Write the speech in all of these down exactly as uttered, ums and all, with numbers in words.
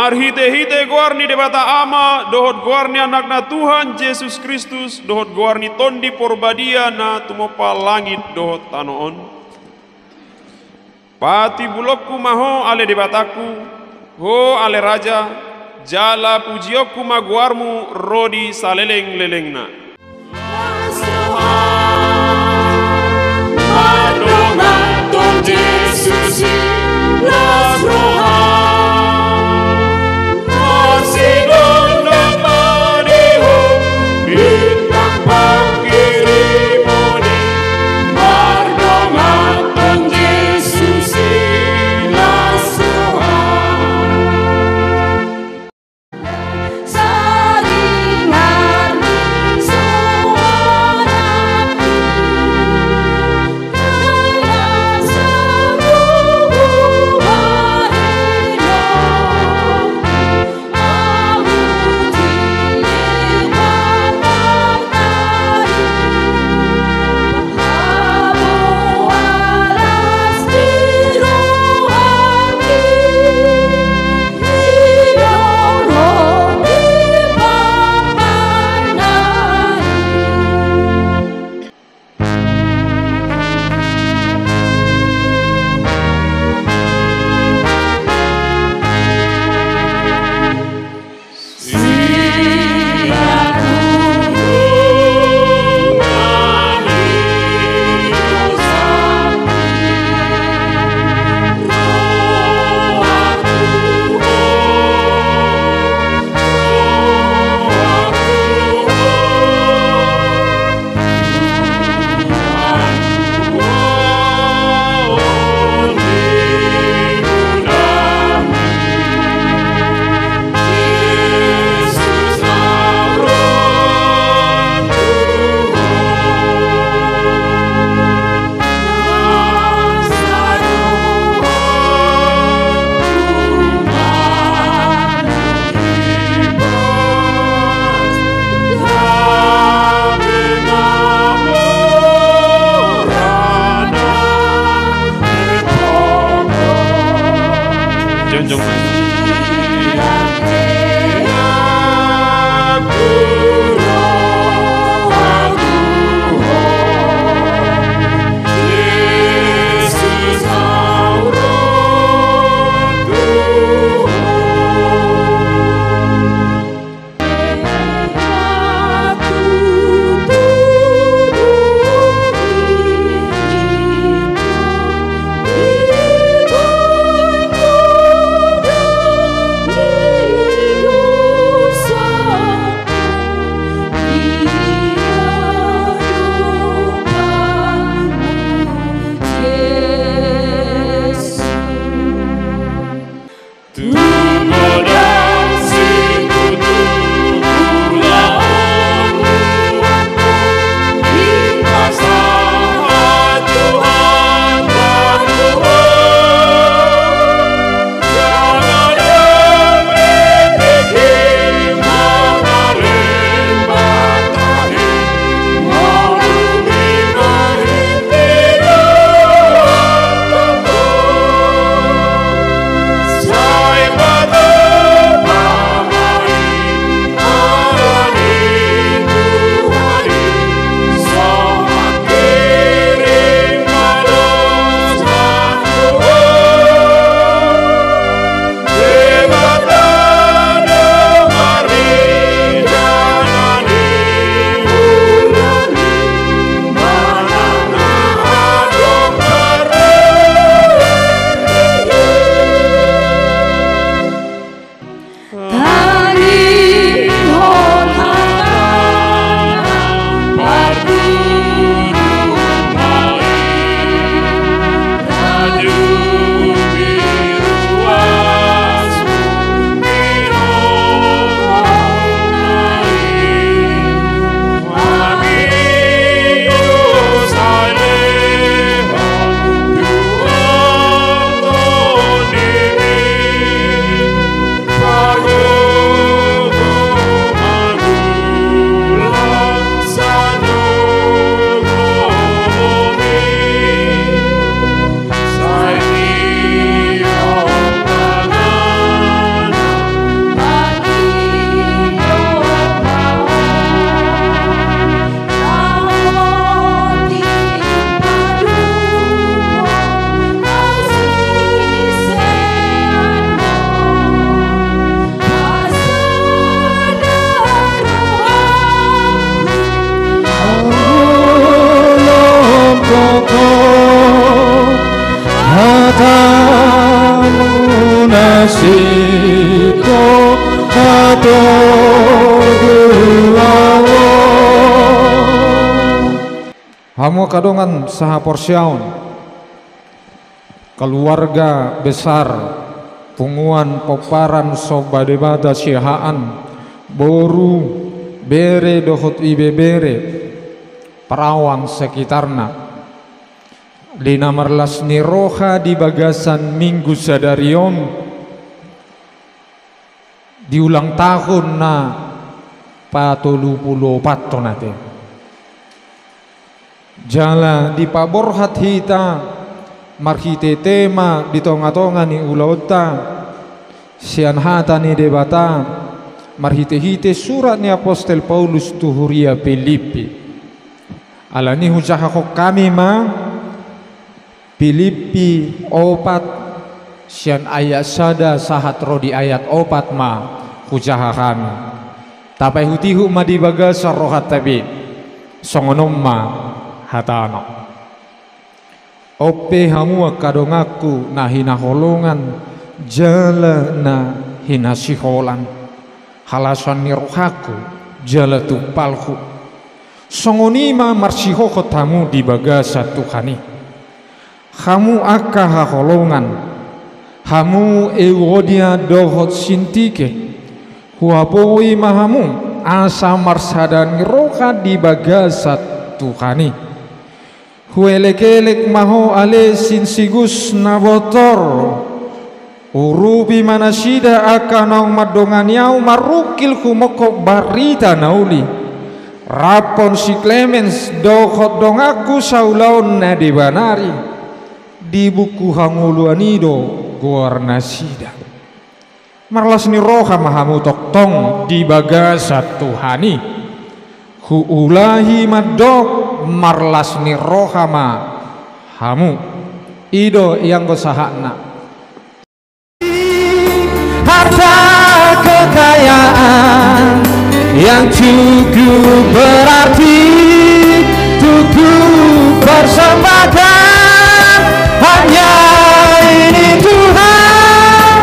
Marhite-hite goar ni Debata Ama, dohot goar ni Anakna Tuhan Jesus Kristus, dohot goar ni Tondi Porbadia na tumompa langit dohot tano on. Patibulonku ma ho ale Debatangku, ho ale Raja, jala pujionku ma goarmu ro di saleleng-lelengna. Las roham, mardongan tu Jesus i, las roham. Marsigomgom ma di ho, bintang panghirimon i, mardongan tu Jesus i, las roham. Saringar ni so Hamu angka dongan sahaporseaon, keluarga besar Punguan Pomparan Somba Debata Siahaan, boru, bere dohot ibebere, perawang sekitarna. Di na marlas ni roha di bagasan minggu sadari on, di ulang tahun na patolu pulu opat on ate. Jala dipaborhat hita marhite tema di tonga-tonga ni ulaonta, sian hata ni Debata, marhite-hite surat ni apostel Paulus tu huria Pilippi. Alani hujahahon hami ma Pilippi opat, sian ayat sada sahat ro di ayat opat ma hujaha hami. Tapaihut-ihut ma di bagasan rohanta be. Songon on ma hatana. On pe hamu angka donganku na hinaholongan jala na hinasiholan, halasoan ni rohangku jala tumpalhu. Songon i ma marsihohot hamu di bagasan Tuhan i. Hamu angka haholongan, hamu Euodia dohot Sintike, huapoi ma hamu asa marsada ni roha di bagasan Tuhan i. Huelek-elek ma ho ale Sinsigus na botor. Urupi ma nasida angka naung mandongani ahu marungkil humongkop barita na uli. Raphon si Klemens dohot donganku saulaon na deba nari. Di buku hangoluan i do goar nasida. Marlas ni roha ma hamu tongtong di bagasan Tuhan i. Huulahi mandok marlas ni roha ma hamu. I do ianggo sahatna. Harta kekayaan yang cukup berarti untuk persembahkan, hanya ini Tuhan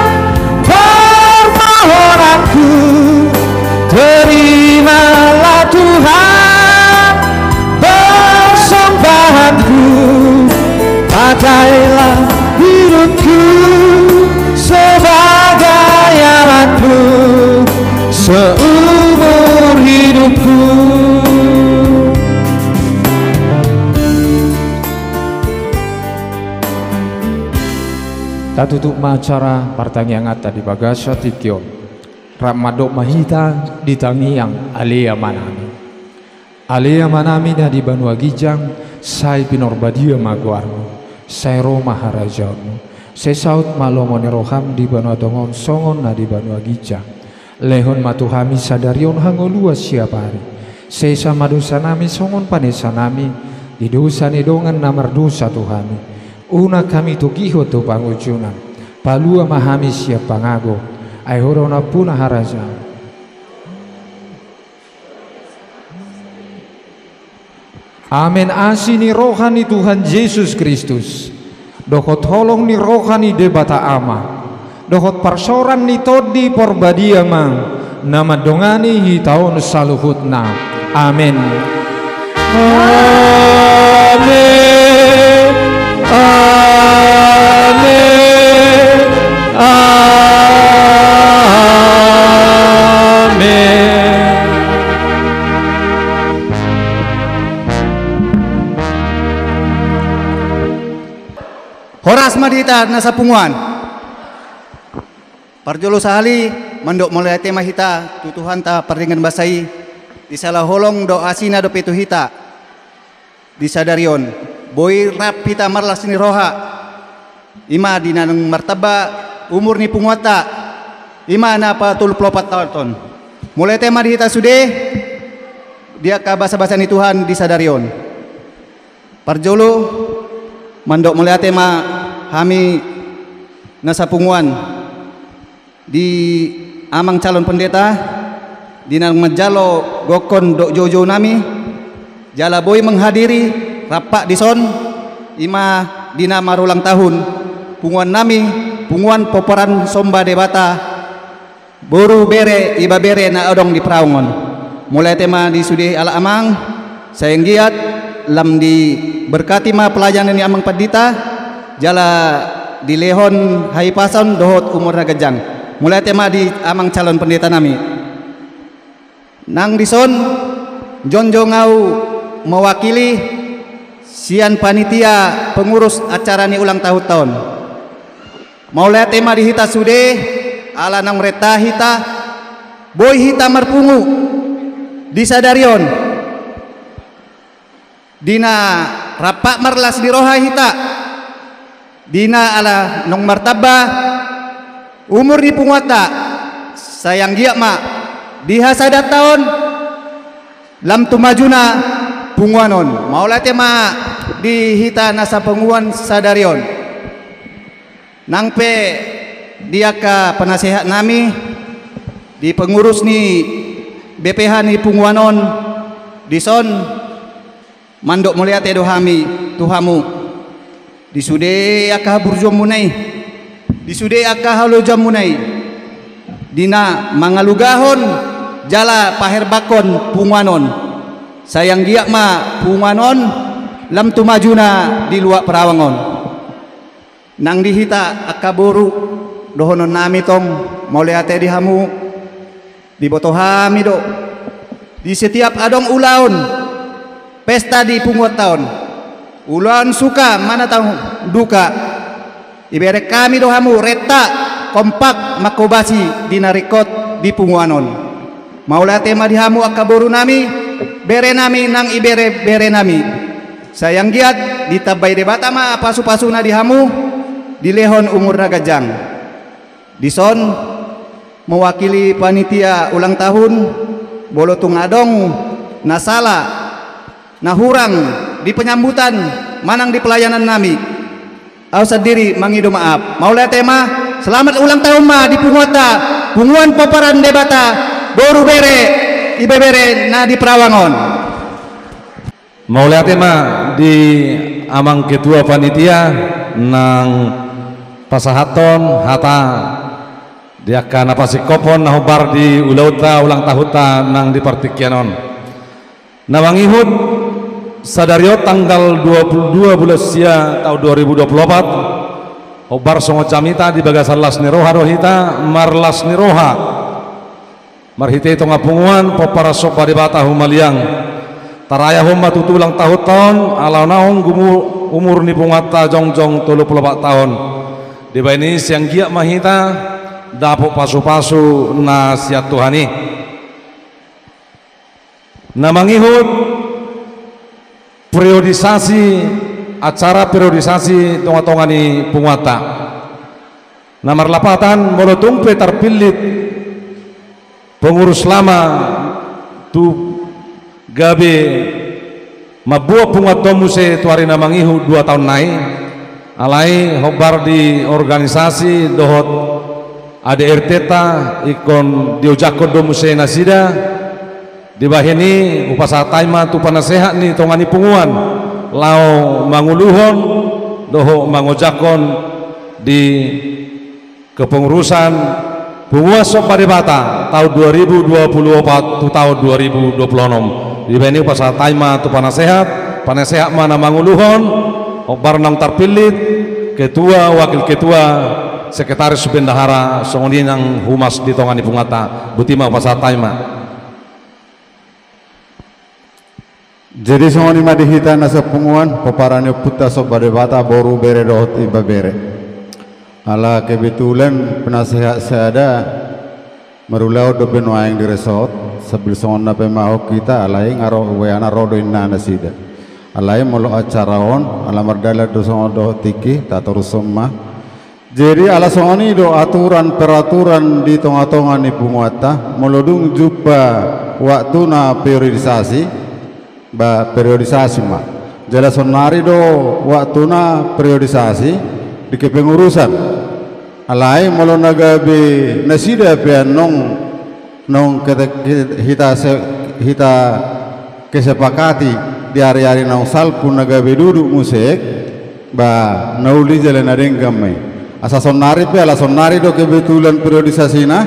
permohonanku. Terimalah Tuhan persembahanku, pakailah hidupku sebagai alatmu seumur hidupku. Tatutup ma acara partangianganta di bagasan tingki on. Rap mandok ma hita di tangiang Ale Amanami. Ale Amanami na di banua ginjang, sai pinarbadia ma goarmu, sai ro ma harajaonmu, sai saut ma lomo ni roham di banua tonga on songon na di banua ginjang. Lehon ma tu hami sadari on hangoluan siapari. Sesa ma dosanami songon panesanami di dosa ni dongan na mardosa tu hami. Unang hami togihon tu pangunjunan. Palua ma hami sian pangago. Ai Ho do nampuna harajaon. Amen. Asi ni roha ni Tuhan Jesus Kristus, dohot holong ni roha ni Debata Ama, dohot parsaoran ni Tondi Parbadia ma na mandongani hita on saluhutna. Amen. Amen. Amen. Amen. Horas ma di hita na sapunguan. Parjolo sahali, mandok mauliate ma hita tu Tuhanta pardenggan basa i, di sala holong dohot asina dope tu hita di sadari on. Boi rap hita marlas ni roha, i ma di naung martamba umur ni punguanta, i ma na patolu pulu opat taon on. Mauliate ma di hita sude di angka basabasa ni Tuhan di sadari on. Parjolo, mandok mauliate ma hami na sapunguan di Amang Calon Pendeta, di na manjalo gokhon dohot joujounami, jala boi menghadiri rap dison, i ma di na marulang tahun punguannami, Punguan Pomparan Somba Debata boru, bere, ibebere na adong di Peraung on. Mauliate ma di sude halak amang, sai anggiat lam diberkati ma pelayanan ni amang pandita, jala dilehon hahipason dohot umur na ganjang. Mauliate ma di amang calon pendeta nami. Nang dison, jongjong ahu mewakili sian panitia pengurus acara ni ulang tahunta on. Mauliate ma di hita sude, ala naung renta hita, boi hita marpungu di sadari on. Di na rap marlas ni roha hita, di na ala naung martamba umur ni punguanta, sai anggiat ma di hasadanta on lam tu majuna punguan on. Mauliate ma di hita na sapunguan sadari on. Nang pe di angka penasehat nami, di pengurus ni B P H ni punguan on, dison mandok mauliate do hami tu hamu. Di sude angka haburjuonmuna i, di sude angka halojaonmuna i, di na mangalugahon jala paherbangkon punguan on. Sai anggiat ma punguan on lam tu majuna di luat Peraung on. Nang di hita angka boru, dohonon nami tong, mauliate di hamu. Diboto hami do, di setiap adong ulaon pesta di punguanta on, ulaon suka manang duka, ibereng hami do hamu renta kompak manghobasi di na ringkot di punguan on. Mauliate ma di hamu angka boru nami, bere nami nang ibebere nami. Sai anggiat ditambai Debata ma pasupasuna di hamu, dilehon umur na ganjang. Dison mewakili panitia ulang tahun, molo tung adong na sala, na hurang di penyambutan manang di pelayanan nami, ahu sandiri mangido maaf. Mauliate ma, selamat ulang tahun ma di punguanta, punguan pomparan Debata, boru, bere, ibebere na di Peraung on. Mauliate ma di amang ketua panitia nang pasahathon hata di angka na pasingkophon na hombar di ulaonta ulang tahunta nang di partingkian on. Na mangihut sadari on tanggal dua puluh dua bulan sia taon dua ribu dua puluh opat, hombar songon jamita di bagasan las ni roha do hita marlas ni roha. Marhite tonga punguan pomparan Somba Debata Humaliang, tarayahon ma tutu ulang tahunta on, ala naung gumu umur ni punguanta jongjong tolu pulu opat taon. Dibahen i sai anggiat ma hita dapot pasupasu na sian Tuhan i. Na mangihut periodisasi, acara periodisasi tongatonga ni punguanta. Na marlapatan, molo tung pe tarpillit pengurus lama tu gabe mamboan punguanta on muse tu ari na mangihut dua taon nai, alai hombar di organisasi dohot A D R T-ta ingkon diojakhon do muse nasida. Dibahen i hupasahat hami ma tu panasehat ni tonga ni punguan laho manguluhon dohot mangojakhon di kepengurusan Punguan Somba Debata taon dua ribu dua puluh opat tu taon dua ribu dua puluh onom. Dibahen i hupasahat hami ma tu panasehat, panasehat ma na manguluhon, hombar naung tarpillit ketua, wakil ketua, sekretaris bendahara, songon i nang humas di tonga ni punguanta. Boti ma, hupasahat hami ma. Jadi songon i ma di hita na sapunguan, pomparan ni ompunta Somba Debata, boru, bere dohot ibebere. Ala kebetulan penasehat sada marulaon dope nuaeng di resort, sambil songon na paimahon hita, alai nga ro, boanon ro do ninna nasida. Alai molo acara on, ala mardalan do songon dohot tingki, tatorushon ma. Jadi ala songon i do aturan peraturan di tongatonga ni punguanta, molo dung jumpa waktuna periodisasi, ba periodisasi ma. Jala saonari do waktuna periodisasi di kepengurusan. Alai molo na gabe nasida pe annon naung hita, hita kesepakati di ariari naung salpu na gabe duduk muse, ba na uli jala na denggan ma i. Asa saonari pe, ala saonari do kebetulan periodisasina,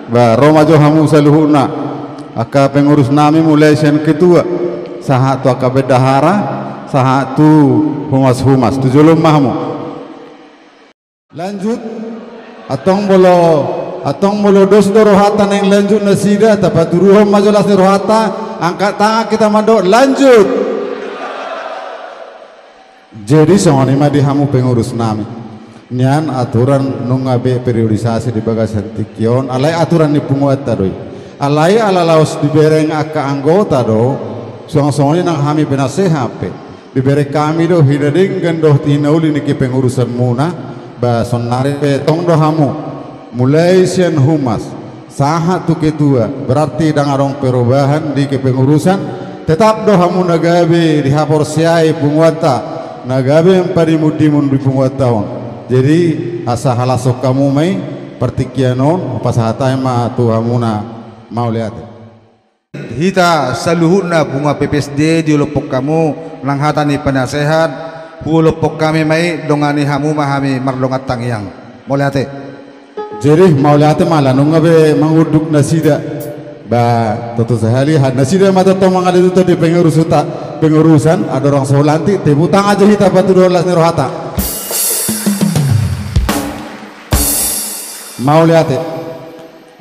Ba, ro ma jo hamu saluhutna, angka pengurus nami, mulai sian ketua sahat tu angka bendahara, sahat tu humas-humas, tu jolo ma hamu. Lanjut. Antong molo, antong molo dos do rohanta naeng lanjut nasida, tapatuduhon ma jo las ni rohanta, angkat tangan hita mandok lanjut. Jadi songon i ma di hamu pengurus nami. Nian aturan nunga be periodisasi di bagasan tingki on, alai aturan ni punguanta do i. Alai ala laos dibereng angka anggota do, suang songon i nang hami penasehat pe. Dibereng hami do hinadenggan dohot hinauli ni kepengurusanmuna, ba saonari pe tong do hamu. Mulai sian humas, sahat tu ketua, berarti ndang adong perubahan di kepengurusan, tetap do hamu na gabe dihaporseai punguanta, na gabe madimun-dimun di punguanta on. Jadi, asa halashon hamu ma i partingkian on, hupasahat hami ma tu hamuna, mauliate. Hita saluhutna punguan P P S D diolophon hamu nang hata ni penasehat, huolophon hami ma i dongani hamu ma hami mardongan tangiang. Mauliate. Jadi, mauliate ma, ala nunga be mangunduk nasida. Ba, toto sahali, ha, nasida ma tongtong mangalehon di pengurusuta, pengurusan, andorang so lantik, tepuk tangan jo hita patuduhon las ni rohanta. Mauliate.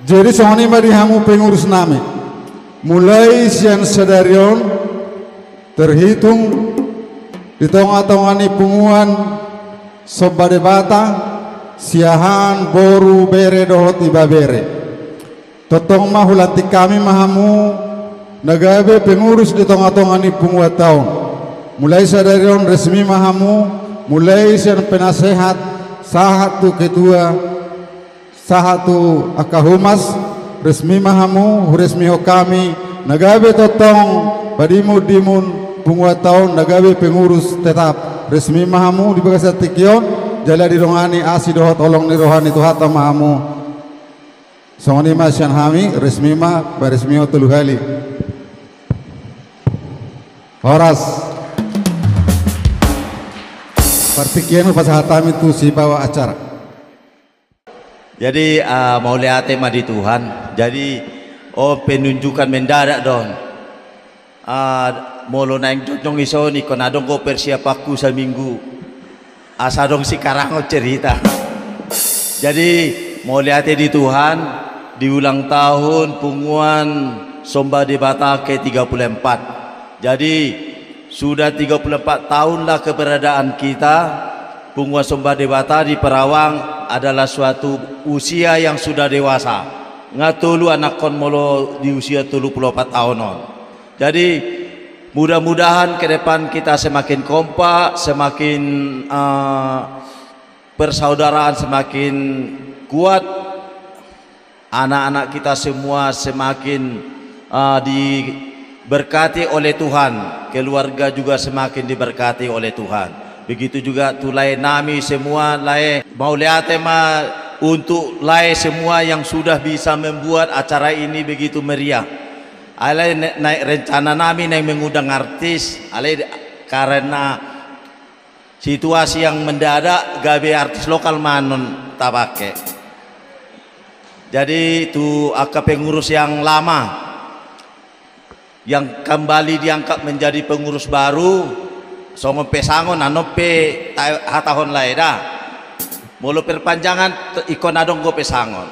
Jadi songon i ma di hamu pengurus nami. Mulai sian sadari on terhitung di tonga-tonga ni punguan Somba Debata, siahaan boru, bere dohot ibebere. Tongtong ma hulantik hami ma hamu na gabe pengurus di tonga-tonga ni punguanta on. Mulai sadari on resmi ma hamu, mulai sian penasehat, sahat tu ketua, sahat tu angka humas, resmi ma hamu, huresmihon hami, na gabe tongtong, madimun-dimun, punguanta on, na gabe pengurus tetap, resmi ma hamu, di bagasan tingki on, jala didongani asi dohot holong ni roha ni Tuhanta ma hamu. Songon i ma sian hami, resmi ma, baresmihon tolu hali. Horas. Partingkian on pasahat hami tu sibawa acara. Jadi, ah, mauliate ma di Tuhan. Jadi, oh, penunjukan mendadak do on. Ah, molo naeng jongjong i songon i, ingkon adong do persiapanku saminggu. Asa adong sikarangon cerita. Jadi, mauliate di Tuhan, di ulang tahun punguan Somba Debata ke tiga puluh empat. Jadi, sudah tiga puluh empat tahunlah keberadaan kita, punguan Somba Debata di Perawang adalah suatu usia yang sudah dewasa. Nga tolu anakkon molo di usia tolu puluh empat tahun on. Jadi, mudah-mudahan ke depan kita semakin kompak, semakin, eh, persaudaraan semakin kuat, anak-anak kita semua semakin, eh, diberkati oleh Tuhan, keluarga juga semakin diberkati oleh Tuhan. Begitu juga tu lae nami semua, lae, mauliate ma untuk lae semua yang sudah bisa membuat acara ini begitu meriah. Alai ne-, naik rencana nami naik mengundang artis, alai de-, karena situasi yang mendadak, gabe artis lokal ma annon tapake. Jadi, tu angka pengurus yang lama, yang kembali diangkat menjadi pengurus baru, songon pesangon, annon pe ta-, hatahon lae da. Molo perpanjangan, te-, ingkon adong do pesangon.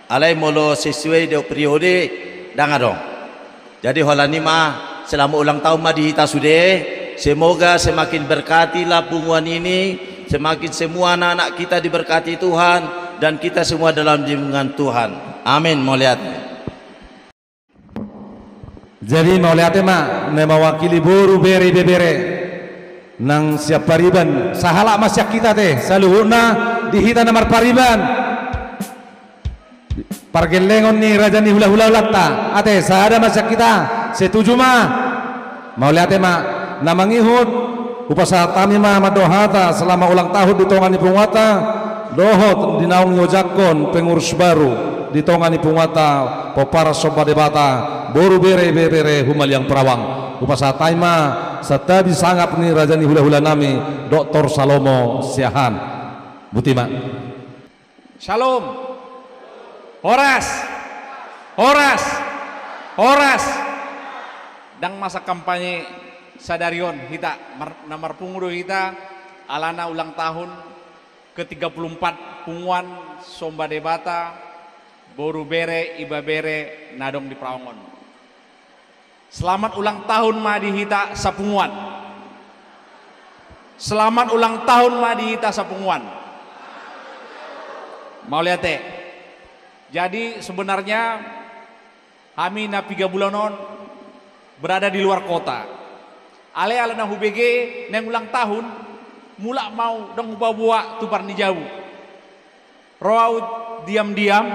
Alai molo sesuai dohot periode, ndang adong. Jadi holan i ma, selamat ulang tahun ma di hita sude. Semoga semakin berkatilah punguan ini, semakin semua anak-anak kita diberkati Tuhan, dan kita semua dalam lindungan Tuhan. Amin. Mauliate. Jadi mauliate ma na mewakili boru, bere, ibebere nang sian pariban. Sahalak ma sian hita ate, saluhutna di hita na marpariban. Pargellengon ni raja ni hulahula-hulanta ate, sahada ma sian hita, setuju ma. Mauliate ma. Na mangihut, hupasahat hami ma mandok hata selamat ulang tahun di tonga ni punguanta, dohot di naung diojakhon pengurus baru di tonga ni punguanta, pomparan Somba Debata, boru, bere, ibebere Humaliang Perawang. Hupasahat hami ma santabi sangap ni raja ni hulahula nami, Doktor Salomo Siahaan. Botima. Shalom. Horas! Horas! Horas! Ndang masa kampanye sadari on hita, mar-, na marpungu do hita, alana ulang tahun ke tiga puluh empat Punguan Somba Debata, boru bere, ibebere na adong di Perawang on. Selamat ulang tahun ma di hita sapunguan. Selamat ulang tahun ma di hita sapunguan. Mauliate. Jadi sebenarnya hami na piga bulan on berada di luar kota. Alai ala na hubege naeng ulang tahun, mulak ma au, ndang hupaboa tu par ni jabu. Ro au diam-diam,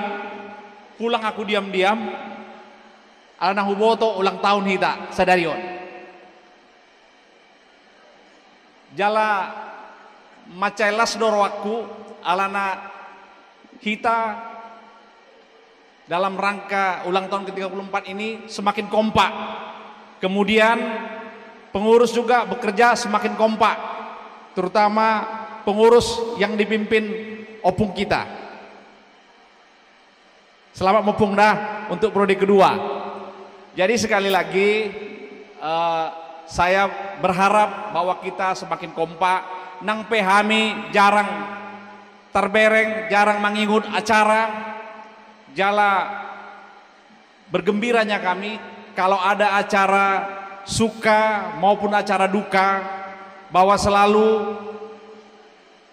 pulang aku diam-diam, ala na huboto ulang tahun hita sadari on. Jala mansai las do rohangku, alana hita dalam rangka ulang tahun ke tiga puluh empat ini semakin kompak. Kemudian pengurus juga bekerja semakin kompak, terutama pengurus yang dipimpin opung kita. Selamat ma, Ompung, dah untuk periode kedua. Jadi sekali lagi, eh, saya berharap bahwa kita semakin kompak. Nang pe hami jarang terbereng, jarang mangihut acara, jala bergembiranya kami kalau ada acara suka maupun acara duka, bahwa selalu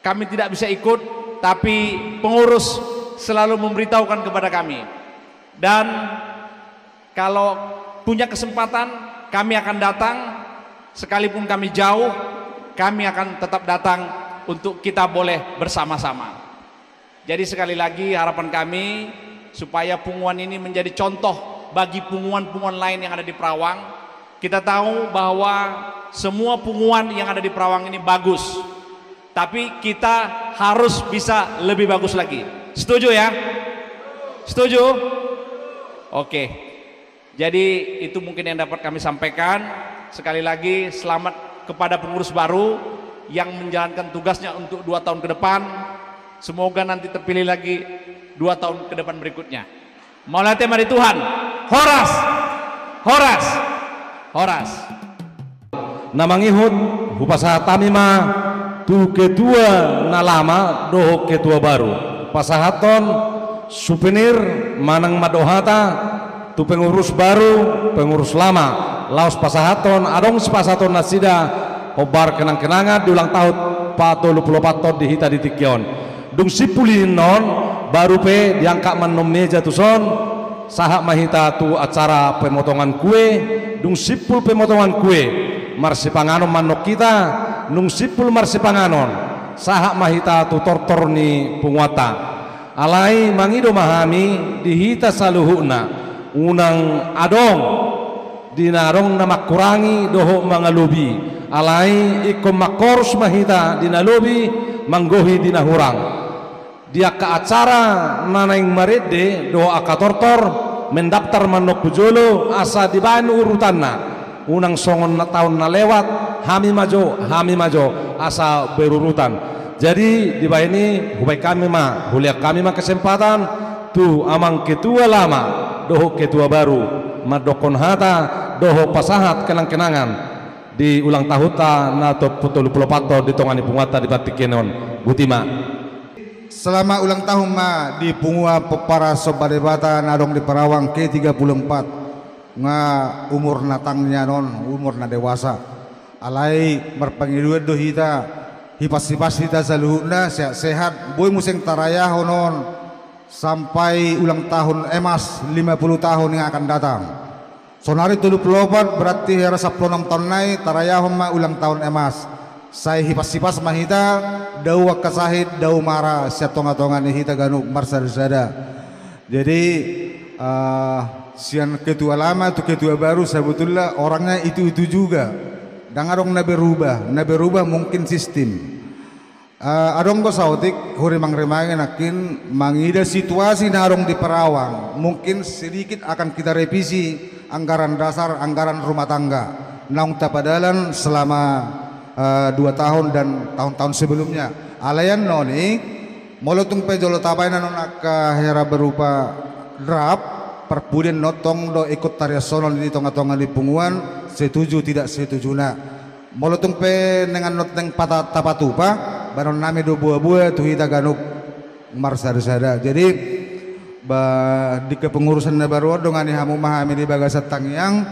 kami tidak bisa ikut, tapi pengurus selalu memberitahukan kepada kami. Dan kalau punya kesempatan, kami akan datang, sekalipun kami jauh, kami akan tetap datang untuk kita boleh bersama-sama. Jadi sekali lagi harapan kami supaya punguan ini menjadi contoh bagi punguan-punguan lain yang ada di Perawang. Kita tahu bahwa semua punguan yang ada di Perawang ini bagus. Tapi kita harus bisa lebih bagus lagi. Setuju ya? Setuju? Oke. Jadi itu mungkin yang dapat kami sampaikan. Sekali lagi selamat kepada pengurus baru yang menjalankan tugasnya untuk dua tahun ke depan. Semoga nanti terpilih lagi dua tahun ke depan berikutnya. Mauliate ma di Tuhan. Horas! Horas! Horas! Na mangihut, hupasahat hami ma tu ketua na lama dohot ketua baru. Pasahathon suvenir manang mandok hata tu pengurus baru, pengurus lama, laos pasahathon adong sipasahaton nasida hombar kenang-kenangan di ulang tahun patolu pulu opat on di hita di tingki on. Dung simpul i annon, baru pe diangkat ma annon meja tuson, sahat ma hita tu acara pemotongan kue. Dung simpul pemotongan kue, marsipanganon ma annon hita. Dung simpul marsipanganon, sahat ma hita tu tortor ni punguanta. Alai mangido ma hami di hita saluhutna, unang adong di na adong na mangkurangi dohot mangalobi. Alai ingkon mangkorus ma hita di na lobi, manggohi di na hurang. Di angka acara na naeng marende dohot angka tortor, mendaftar ma annon tu jolo asa dibaen urutanna. Unang songon na taon na lewat, hami ma jo, hami ma jo, asa berurutan. Jadi dibaen i, hubaen hami ma, hulehon hami ma kesempatan tu amang ketua lama dohot ketua baru mandokkon hata dohot pasahat kenang-kenangan di ulang tahunta na tolu pulu opat on di tonga ni punguanta di partingkian on. Botima. Selamat ulang tahun ma di punguan pomparan Somba Debata na adong di Perawang ke tiga puluh empat. Nga umur na tang nian on, umur na dewasa. Alai marpangidoan do hita, hipas-hipas hita saluhutna sehat-sehat, boi muse tarayahon on sampai ulang tahun emas lima puluh tahun yang akan datang. Sonari tolu pulu opat, berarti hera sampulu onom taon nai, tarayahon ma ulang tahun emas. Sai hipas-hipas ma hita, dao angka sahit, dao mara sian tonga-tonga ni hita ganup marsada-sada. Jadi, eh, sian ketua lama tu ketua baru sebetulnya orangnya itu-itu juga. Ndang adong na berubah, na berubah mungkin sistem. Eh, adong do saotik hurimang-rimangi nangkin mangida situasi na adong di Perawang. Mungkin sedikit akan kita revisi anggaran dasar, anggaran rumah tangga naung tapadalan selama, eh, dua tahun dan tahun-tahun sebelumnya. Alai annon i, Molo tung pe jolo tabaen annon angka hera berupa draft, parpudi annon tong do ingkon tariashonhon di tonga-tonga ni punguan, setuju tidak setujuna. Molo tung pe naeng annon naeng pata-, tapatupa, baenonnami do boa-boa tu hita ganup marsada-sada. Jadi, ba, di kepengurusan na baru on dongani hamu ma hami di bagasan tangiang,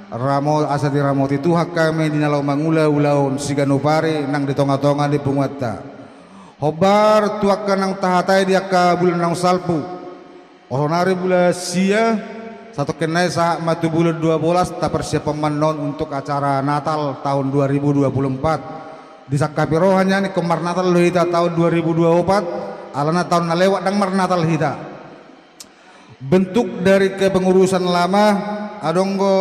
ramo-, asa diramoti Tuhan hami di na laho mangula ulaon siganup ari nang di tonga-tonga ni punguanta. Hombar tu angka naung tahatai di angka bulan naung salpu. Sonari bulan sia, satongkin nai sahat ma tu bulan dua bolas, taparsiaphon ma annon untuk acara Natal tahun dua ribu dua puluh empat. Disangkapi roha nian ingkon marnatal do hita tahun dua ribu dua puluh empat, alana tahun na lewat ndang marnatal hita. Bentuk dari kepengurusan lama, adong do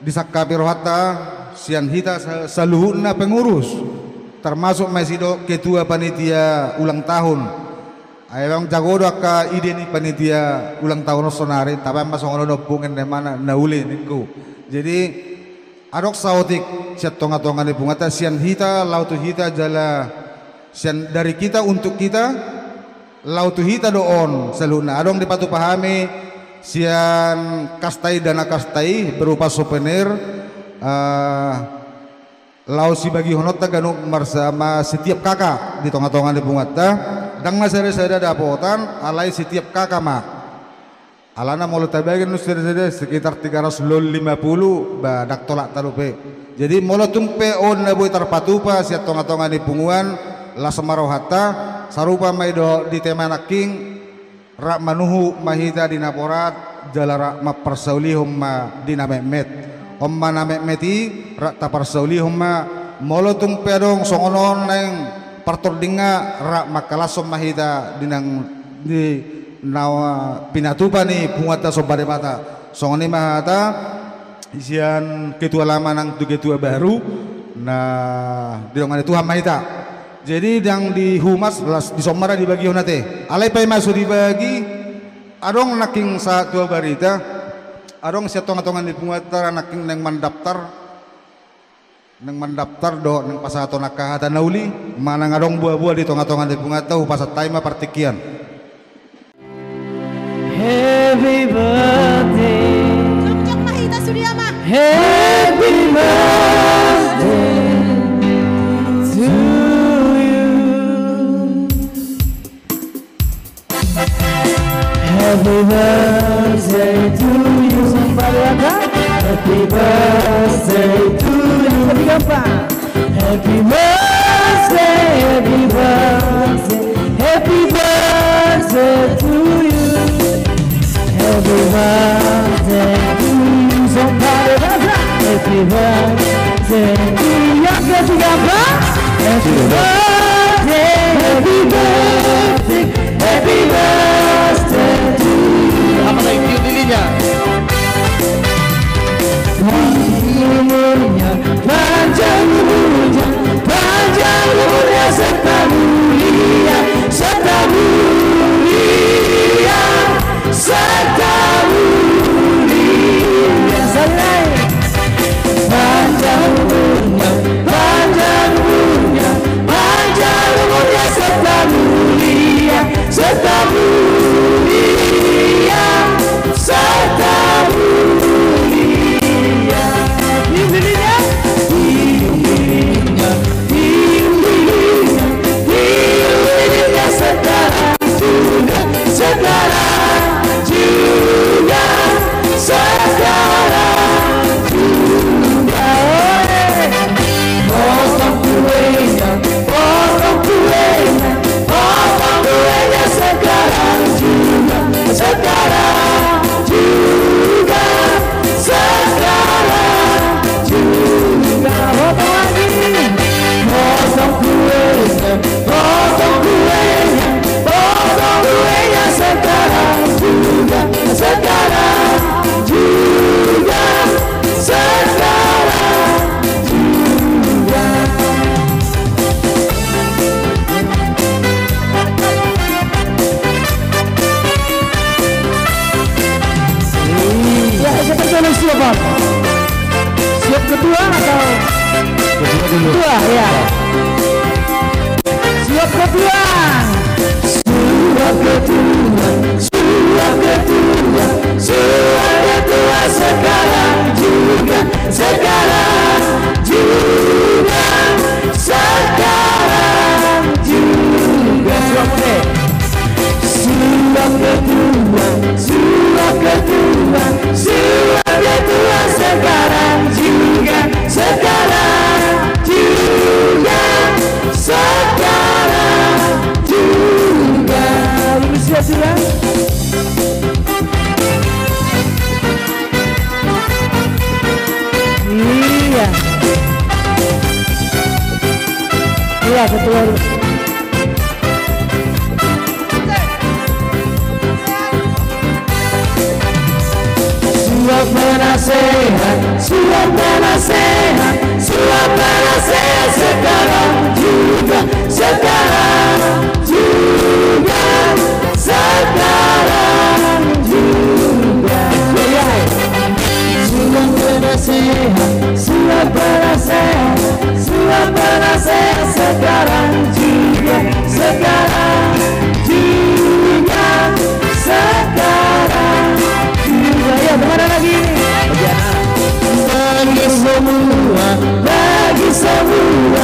disangkapi rohanta sian hita sa-, saluhutna pengurus, termasuk ma i sidok ketua panitia ulang tahun. Ai memang jago do angka ide ni panitia ulang tahun on sonari, tabaen ma songon on ompung, ende ma na uli ningku. Jadi, adong saotik sian tonga-tonga ni punguanta, sian hita, laho tu hita, jala sian dari kita untuk kita, laho tu hita do on saluhutna. Adong dipatupa hami sian kasta i, dana kasta i berupa souvenir, eh, laho sibagihononta ganup marsama setiap K K di tonga-tonga ni punguanta. Ndang na sada-sada dapotan, alai setiap K K ma. Alana molo tabagi annon sada-sada sekitar tiga ratus lima puluh, ba, ndang tolap ta dope. Jadi, molo tung pe on na boi tarpatupa sian tonga-tonga ni punguan, las ma rohanta, sarupa ma i dohot di tema nangkin, rap manuhuk ma hita di na borat, jala rap mamparsaulihon ma di na metmet. On ma na metmet i, rap taparsaulihon ma, molo tung pe adong songon on naeng partordingna, rap mangkalashon ma hita di nang di na pinatupa ni punguanta Somba Debata. Songon i ma hata sian ketua lama nang tu ketua baru, na didongani Tuhan ma hita. Jadi, ndang di humas, las dison ma ra dibagihon ate. Alai paima so dibagi, adong nangkin sahat tu ahu barita, adong sian tonga-tonga ni punguanta ra nangkin naeng mandaptar, naeng mandaptar dohot naeng pasahaton angka hata na uli, manang adong boa-boa di tonga-tonga ni punguanta, hupasahat hami ma partingkian. Happy birthday. Jongjong ma hita sude, Ama. Happy birthday to you. Happy birthday to you. Happy birthday to you. Happy birthday, happy birthday, happy birthday to you. Happy birthday to you. Somebody, happy birthday to you. Yang ketiga, Pak. Happy birthday, happy birthday, happy birthday to you. Apa lagi tiup lilinnya? Umurnya panjang, umurnya panjang, umurnya serta mulia, serta mulia, serta mulia. Panjang umurnya, panjang umurnya, panjang umurnya serta mulia, serta mulia, serta mulia. Tiup lilinnya. Tiup lilinnya, tiup lilinnya, tiup lilinnya sekarang juga, sekarang juga, sekarang juga. Potong kuenya, potong kuenya, potong kuenya sekarang juga, sekarang juga, sekarang juga. Potong lagi. Potong kuenya, potong kuenya, potong kuenya sekarang juga, sekarang juga, sekarang juga. Ya, siapa dulu, siapa? Siap ketua atau? Ketua dulu. Ketua, ya. Siap ketua. Ketua, suap ketua, suap ketua sekarang juga, sekarang juga, sekarang juga. Suap ketua, suap ketua, suap ketua sekarang juga, sekarang juga, sekarang juga. Indonesia sudah. Iya. Iya, ketua. Suap penasehat, suap penasehat, suap penasehat sekarang juga, sekarang juga, sekarang juga. Suap penasehat, suap penasehat, suap penasehat sekarang juga, sekarang juga, sekarang juga. Ya, kemana lagi ini? Bagi semua, bagi semua.